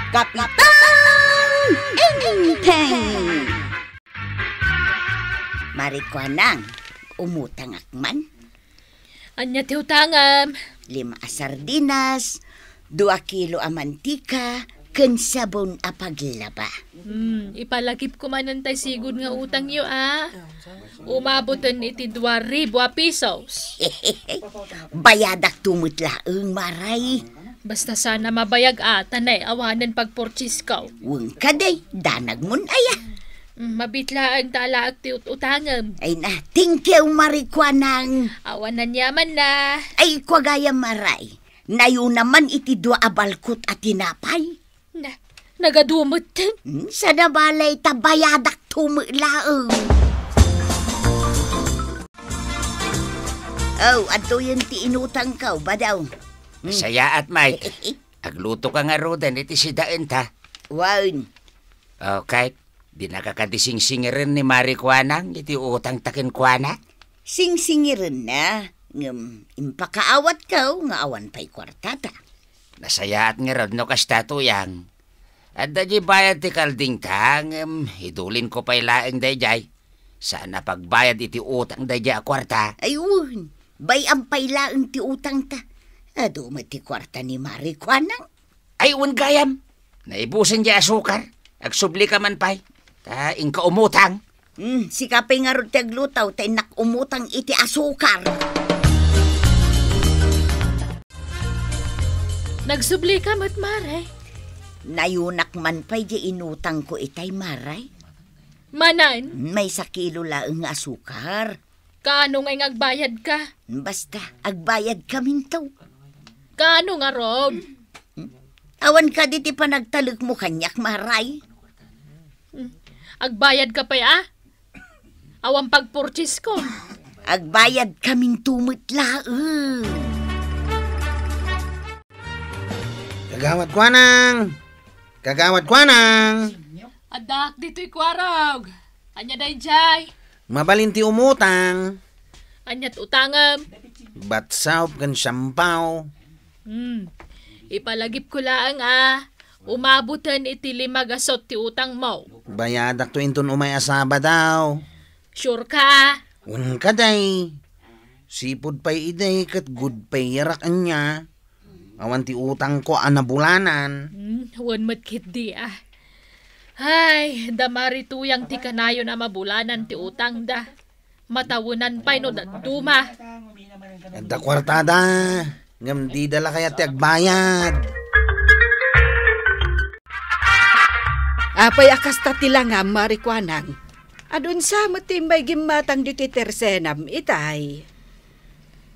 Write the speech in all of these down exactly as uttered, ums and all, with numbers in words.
Kapitan Enteng! Mari Kuanang, umutangak man. Ania ti utangem? Lima a sardinas, dua kilo a mantika, ken sabon a paglaba. Hmm, ipalagipko manen tay sigud nga utangyo, a. Umaboten iti dua ribu a pesos. Bayadakto met laeng, Maray. Basta sana mabayag a, ta naawanen pagpurchasesko. Wen kadi, danagmon aya. Mm, mabiit laeng ta alaek ti ut-utangem. Ay na, thank you, Mari Kuanang. Awan aniaman na. Ay, kua gayam, Maray. Nayuna man iti dua a balkot a tinapay. Na, nagadu met. Hmm, sana balay ta bayadakto met laeng. Oh, adtoyen ti inutangko, badaw. Hmm. Sayaat, Mike. Aglutoka ngaruden iti sidaenta. Wen. Okay. Dinaka kadi singsingiren ni Mari Kuanang iti utangta kenkuana? Singsingirenna, ngem impakaawatko nga awan pay kuartata. Nasayaat ngarud no kasta, Tuyang. Adda diay bayad ti kaldingta, ngem idulinko pay laeng daydiay. Saan a pagbayad iti utang daydiay a kuarta. Ay, wen, bay-am pay laeng ti utangta. Adu met ti kuarta ni Mari Kuanang. Ay, wen gayam. Naibusen diay asukar. Agsubli ka man pay. Ta inka umutang. Hmm, sika pay ngarud ti agluto, ta innak umutang iti asukar. Nagsubli ka met, Mare. Nayunak man pay diay inutangko itay, Mare. Manen? Maysa kilo laeng nga asukar. Kaano ngay nga agbayadka? Basta, agbayadkaminto. Kaano ngarud? Awan kadi ti panagtalekmo kaniak, Maray? Hmm. Agbayadka pay, a? Awan pagpurchasesko. Agbayadkaminto met laeng. Kagawad Kuanang! Kagawad Kuanang! Addaak ditoy, Kuarog. Ania daydiay? Mabalin ti umutang. Aniat utangem? Batsop ken siampaw. Hmm. Ipalagipko laeng, a. Umaboten iti lima gasut ti utangmo. Bayadakto inton umay a Sabado. Sure ka, a? Wen kadi. Sipud pay idi ket good pay-erak ania. Awan ti utangko a nabulanan. Hmm, wen met ketdi, a. Ay, da Mari Tuyang ti kanayon a mabulanan ti utangda. Matawenan pay no dadduma. Adda kuartada, ngem dida la kayat ti agbayad. Apay a kasta ti langam, Mari Kuanang? Adun sa met ti immay gimmatang ditoy tersenam itay.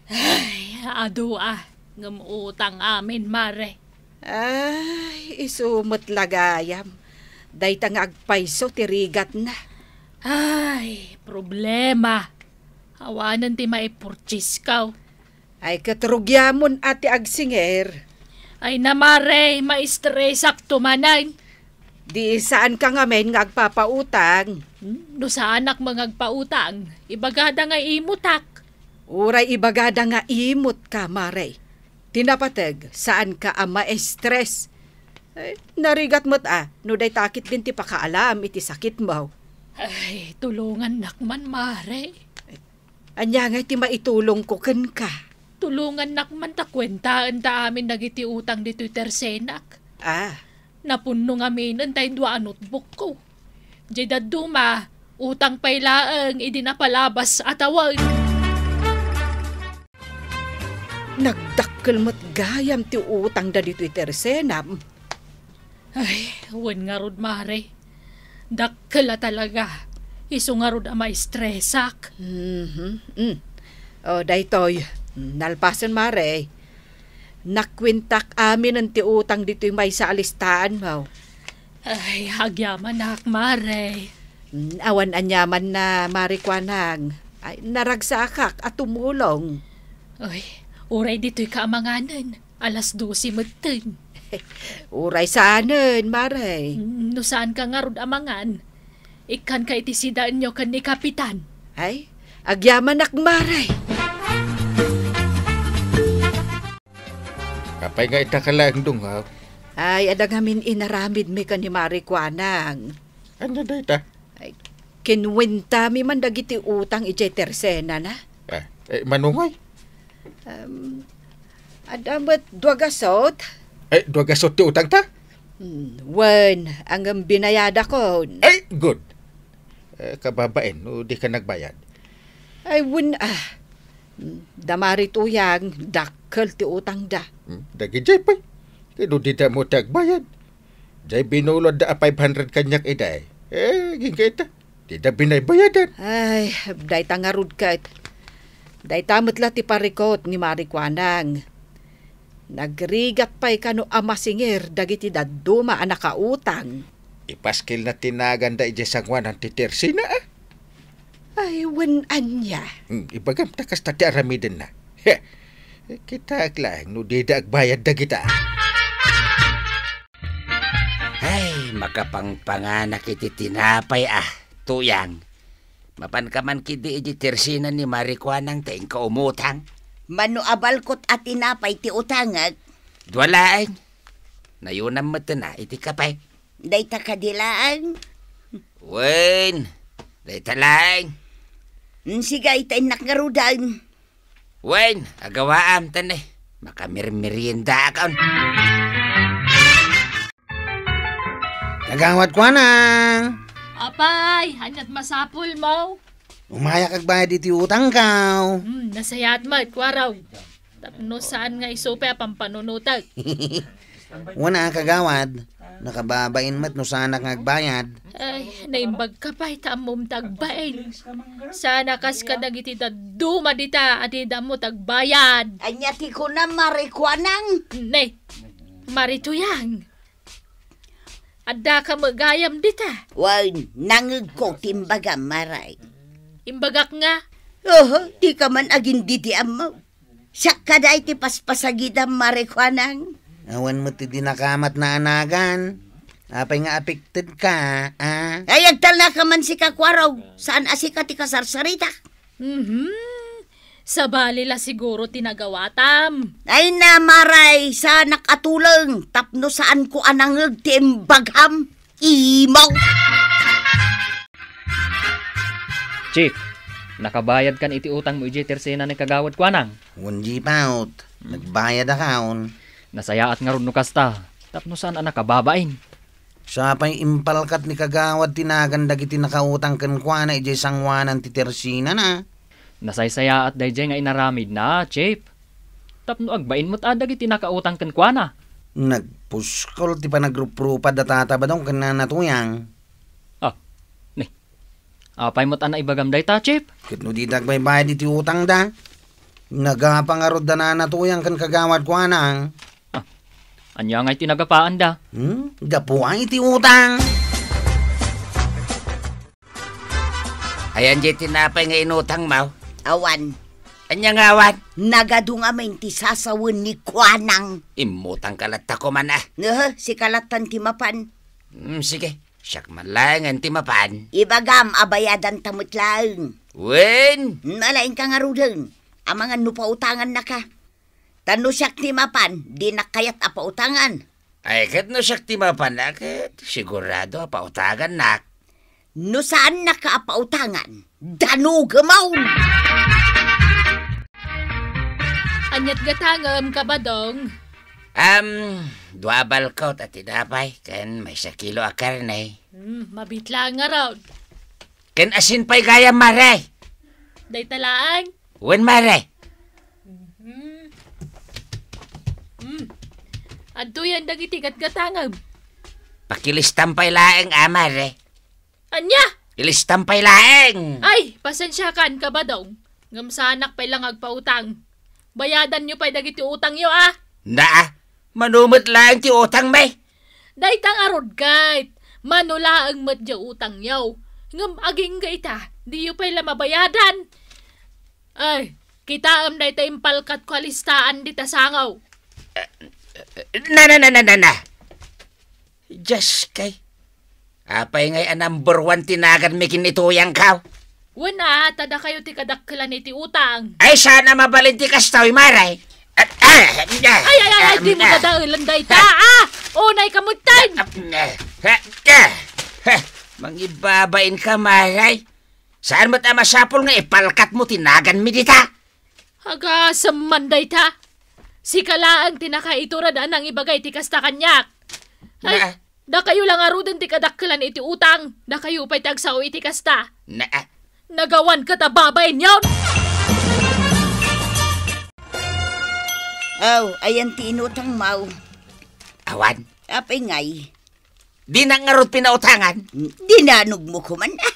Ay, adu a, ngem utang amin, Mare. Ay, isu met la gayam. Dayta nga agpayso ti rigatna. Ay, problema. Awanen ti maipurchasesko. Ay, ket rugiamon a ti agsingir. Ay na, Mare, maistresakto manen. Di saanka ngamin nga agpapautang? Hmm, no saanak nga agpautang, ibagada nga imutak. Uray ibagada nga imutka, Mare. Ti napateg, saanka a maistres. Ay, narigat met a, no dayta ketdin ti pakaalam iti sakitmo. Ay, tulongannak man, Mare. Ania ngay ti maitulongko kenka? Tulongannak man ta kuentaenta amin dagiti utang ditoy tersenak. Ah. Napunno ngaminen tay dua a notebookko. Diay dadduma, utang pay laeng idi napalabas a tawen. Nagdakkel met gayam ti utangda ditoy tersenam. Ay, wen ngarud, Mare. Dakkel a talaga. Isu ngarud a maistresak. Mhm. Mm. O, daytoy. Mm, nalpasen, Mare. Nakuentak aminen ti utang ditoy maysa a listaanmo. Ay, agyamanak, Mare. Mm, awan aniamanna, Mare Kuanang. Ay, naragsakak a tumulong. Ay, uray ditoyka a manganen. Alas dose metten. Uray saanen, Mare. Mm, no saanka ngarud a mangan, ikkanka iti sidaenyo ken ni Kapitan. Ay, agyamanak, Mare. Apay nga ita ka laeng dungaw? Ay, adda ngamin inaramidmi ken ni Mari Kuanang. Ania dayta? Ay, kinuentami man dagiti utang idiay tersenana. Eh, eh, mano ngay? Um, adda met dua gasut. Eh, dua gasut ti utangta? Hmm, wen, ngem binayadakon. Ay, good. Eh, kababain, no di ka nagbayad. Ay, wen, ah. Hmm, da Mari Tuyang, dakkel ti utangda. Hmm, dagidiay pay. Kay no dida met ti agbayad. Diay binulodda a five hundred kaniak idi. Eh, agingga ita. Dida binaybayadan. Ay, dayta ngarud ket. Dayta met la ti parikut ni Mari Kuanang. Nagrigat pay kano a masingir dagiti dadduma a nakautang. Ipaskilna ti naganda idiay sangoanan ti tersena, a? Ay, wen ania? Hmm, ibagam ta kasta ti aramidenna. He, kitaek laeng no dida agbayad dagita. Ay, makapangpanganak iti tinapay, a, Tuyang. Mapanka man ketdi idiay tersena ni Mari Kuanang ta inka umutang. Mano a balkut a tinapay ti utangek? Dua laeng. Nayunam met a iti kape. Dayta kadi laeng? Wen, dayta laeng. Mm, sige, ay ta innak ngaruden. Wen, agawaam, ta ne, makamirmeriendaakon. Kagawad Kuanang! Apay, aniat masapulmo? Umayak agbayad iti utangko. Hmm, nasayaat met, Kuarong. Tapno saan nga isu pay a pampanunotek. Wen a, kagawad, nakababain met no saanak nga agbayad. Ay, naimbagka pay ta ammom ti agbain. Saan a kas kadagiti dadduma dita a dida ammo ti agbayad. Ania ti kunam, Mari Kuanang? Ne, Mari Tuyang. Addaka met gayam dita. Wen, nangngegko ti imbagam, Mari. Imbagak nga? Oho, dika man agindidi ammo. Siak kadi ti paspasagidam, Mari Kuanang. Awan met ti dinakamat naanagan. Apay nga affected ka, a? Ay, agtalnaka man sika, Kuarog. Saan a sika ti kasarsaritak? Mhm. Sabali la siguro ti nagawatam. Ay na, Mari, saanak a tuleng tapno saanko a nangngeg ti imbagam. Imo. Chief, nakabayadkan iti utangmo idiay tersena ni Kagawad Kuanang? Wen, Chief, out. Nagbayadakon. Nasayaat ngarud no kasta, tapno saan a nakababain. Sapay impalkat ni Kagawad ti nagan dagiti nakautang kenkuana idiay sangoanan ti tersenana. Nasaysayaat daydiay nga inaramidna, Chief. Tapno agbain met a dagiti nakautang kenkuana. Nagpuskol ti panagruprupada Tata Badong ken Nana Tuyang. Ah, ni. Apay met a naibagam dayta, Chief? Ket no dida agbaybayad iti utangda, nagapa ngarud da Nana Tuyang ken Kagawad Kuanang. Ah, ania ngay ti nagapaanda? Hmm? Gapu iti utang. Ayan di tinapay nga inutangmo? Awan. Ania nga awan? Nagadu ngamin ti sasawen ni Kuanang. Immutangka latta koman, a. Neh, sika lattan ti mapan. Hmm, sige. Siak man laengen ti mapan. Ibagam a bayadanta met laeng. Wen? Nalaingka ngaruden. Amangan no pautangannaka. Ta no siak ti mapan, dinak kayat a pautangan. Ay, ket no siak ti mapan, a, ket sigurado a pautangannak. No saannaka a pautangan, danugemon! Aniat gatangem, Kabadong? Am, dua balkot a tinapay, ken maysa kilo a karne. Hmm, mabitla ngarud. Ken asin pay gayam, Mare. Dayta laeng? Wen, Mare. Mhm. Hmm. Adtoyen dagiti gatgatangem. Pakilistam pay laeng, a, Mare. Ania? Ilistam pay laeng. Ay, pasensiakan, Kabadong. Ngem saanak pay la nga agpautang. Bayadanyo pay dagiti utangyo, a. Naa, mano met laeng ti utangmi? Dayta ngarud ket, mano laeng met diay utangyo. Ngem agingga ita, diyo pay la mabayadan. Ay, kitaem dayta impalkatko a listaan dita sango. Na, na, na, na, na, na. Dios kay. Apay ngay a number one ti naganmi ken ni Tuyangko? Wen a, ta dakayo ti kadakkelan iti utang. Ay, saan a mabalin ti kastoy, Mare. Ay, ay, ay, ay, di mo dadaelan dayta, ah! Unay ka muttay! Mangibabain ka, Maray. Saan met a masapul nga ipalkat mo ti naganmi dita? Agasem man dayta. Sika laeng ti nakaitured a nangibagay ti kasta kaniak. Ay, na, dakayo la ngaruden ti kadakkelan iti utang. Dakayo pay ti agsao iti kasta. Na, nagawan ket a babainyon. Aw, ayan ti inutang, maw. Awan. Apay ngay? Dinak ngarud pinautangan. Dinanogmo koman, ah.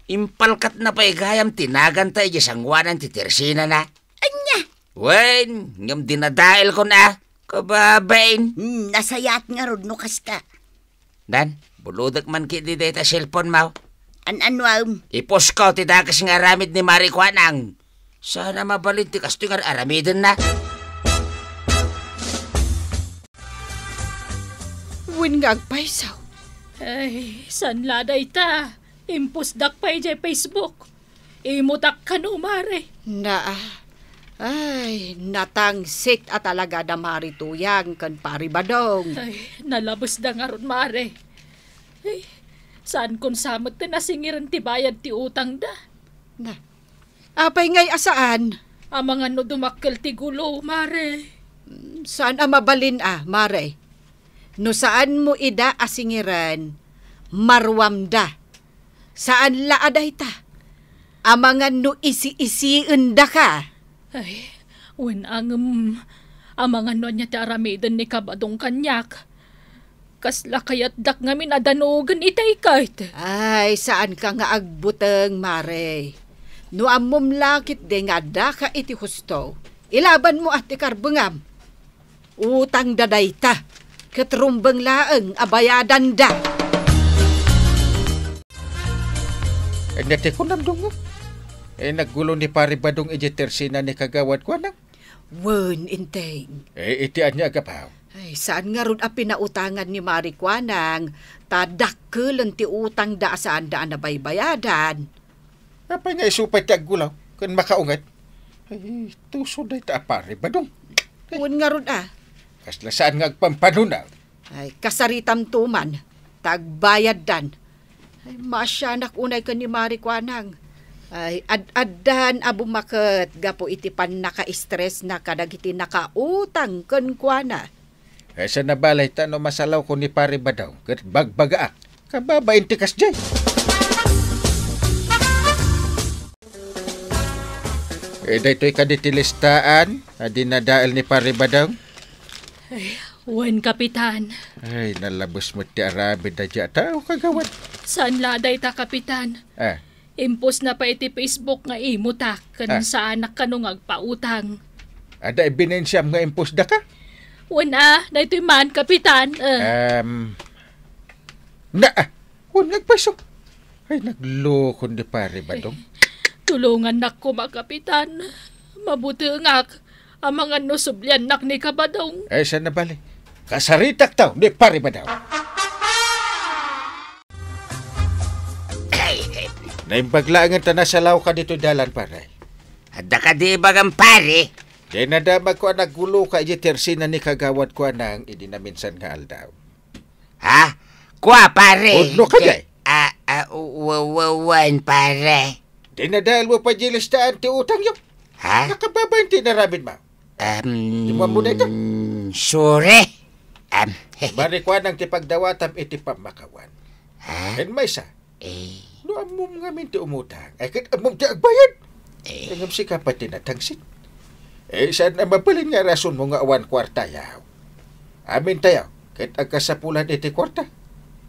Impalkatna pay gayam ti naganta idiay sangoanan ti tersinana. Ania? Wen, ngem dinadaelkon, ah. Kababain. Hmm, nasayaat ngarud no kasta. Dan, bulodek man ketdi dayta cellphone mo. An-anuam? Ipusko ti dakes nga aramid ni Mari Kuanang. Saan a mabalin ti kastoy nga ar-aramidenna. Wen nga agpayso. Ay, saan la dayta? Impusdak pay idiay Facebook. Imutak kano, Mare. Na, ay, natangsit a talaga da Mari Tuyang ken Pari Badong. Ay, nalabesda ngarud, Mare. Ay, saankon sa met ti nasingiren ti bayad ti utangda. Na, apay ngay a saan? Amangan no dumakkel ti gulo, Mare. Mm, saan a mabalin a, Mare. No saanmo ida a singiren, maruamda. Saan la a dayta. Amangan no isi-isiendaka. Ay, wen a ngem, amangan no ania ti aramiden ni Kabadong kaniak. Kasla kayatdak ngamin a danogen itay ket. Ay, saanka nga agbuteng, Mare. No ammom la ketdi nga addaka iti husto, ilabanmo a ti karbengam. Utangda dayta, ket rumbeng laeng a bayadanda. Ania ti kunam, Dunggo? Eh, naggulo ni Pari Badong idiay tersina ni Kagawad Kuanang? Wen, Enteng. Eh, iti ania a gapu? Ay, saan ngarud a pinautangan ni Mari Kuanang, ta dakkelen ti utangda a saanda a nabaybayadan. Apay nga isu pay ti aggulaw ken makaunget? Ay, tuso dayta a Pari Badong. Wen ngarud a. Kasla saan nga agpampanuna? Ay, kasaritamto man, ta agbayaddan. Ay, maasianak unay ken ni Mari Kuanang. Ay, ad-addan a bumaket gapu iti pannaka-stressna kadagiti nakautang kenkuana. Ay, saan a bale ta no masalawko ni Pari Badong ket bagbagaak. Kababain ti kasdiay. Eh, daytoy kadi ti listaan a dinadael ni Pari Badong? Ay, wen, Kapitan. Ay, nalabes met ti aramid daydiay a tao, Kagawad. Saan la dayta, Kapitan? Ah. Impostna pay iti Facebook nga imutak ken Ah. saanak kano nga agpautang. Adda ebinensiam nga impostdaka? Wen a, daytoy man, Kapitan. Eh. Em, na, ah, wen nga agpayso. Ay, naglukon ni Pari Badong. Tulongannak koma, Kapitan. Mabutengak. Amangan no subliannak ni Kabadong. Ay, saan a bale? Kasaritakto ni Pari Badong. Naimbag laengen ta nasalawka ditoy dalan, pare. Adda kadi ibagam, pare? Dinadamagko a nagguloka idiay tersina ni Kagawad Kuanang idi naminsan nga aldaw. Ha? Kua, pare? Pudno ka, jay? Ah, ah, wa-, wa-, wen, pare. Dinadaelmo pay diay listaan ti utangyo. Ha? Nakababain ti inaramidmo. Um, Di mo ammo dayta? Sorry. Um, Mari Kuanang ti pagdawatam iti pammakawan. Ha? Ken maysa, Eh. No ammom ngamin ti umutang, ay ket ammom ti agbayad. Eh. Ngem sika pay ti natangsit. Eh, saan a mabalin nga rasonmo nga awan kuartayo? Amintayo, ket agkasapulan iti kuarta.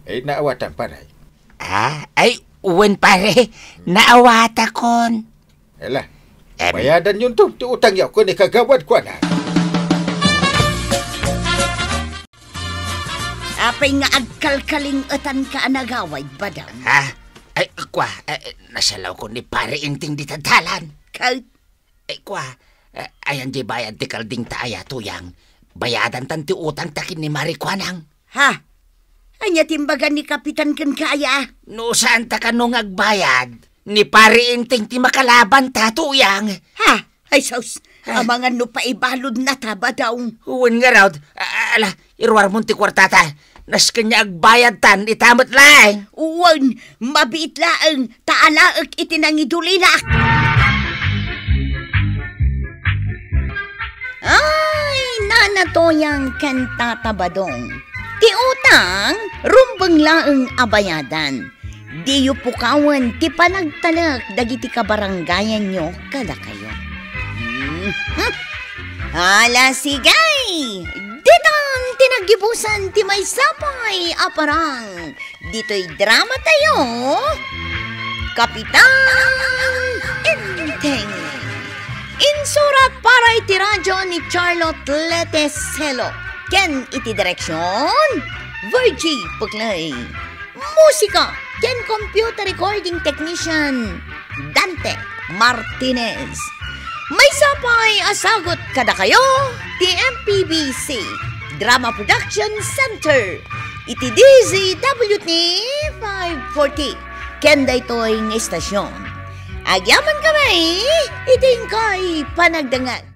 Eh, naawatam, pare. Ah, ay, wen, pare. Naawatakon. Ela, Em. bayadanyonto ti utangyo ken ni Kagawad Kuanang. Apay nga agkalkaling-etanka a nagaway, Badong? Ha? Ay, kua, eh, nasalawkon ni Pare Inting dita dalan. Ket? Ay, kua, eh, ayan di bayad ti kalding ta aya, Tuyang. Bayadantan ti utang ta ken ni Mari Kuanang. Ha? Ania ti imbaga ni Kapitan kenka aya? No saan ta kano nga agbayad, ni Pari Inting ti makalabanta, Tuyang. Ha? Ay, sus! Ah. Amangan no paibaludna ta, Badong. Wen ngarud, a-, ala, iruarmon ti kuartata. Nasken nga agbayadtan ita met laeng. Wen, mabiit laeng, ta alaek iti nangidulilak. Ay, Nana Toyang ken Tata Badong. Ti utang, rumbeng laeng a bayadan. Diyo pukawen ti panagtalek dagiti kabarangayanyo kadakayo. Mhm. Ala, sige! Ditan ti naggibusan ti maysa pay a parang. Ditoy dramatayo, Kapitan Enteng. Insurat para iti radyo ni Charlotte Lete Celo. Ken iti direksyon, Virgie Puclay. Musika ken computer recording technician, Dante Martinez. Maysa pay a sagut kadakayo ti M P B C Drama Production Center iti D Z W T five forty. Ken daytoy nga istasyon, agyaman kami iti inkay panagdengngeg.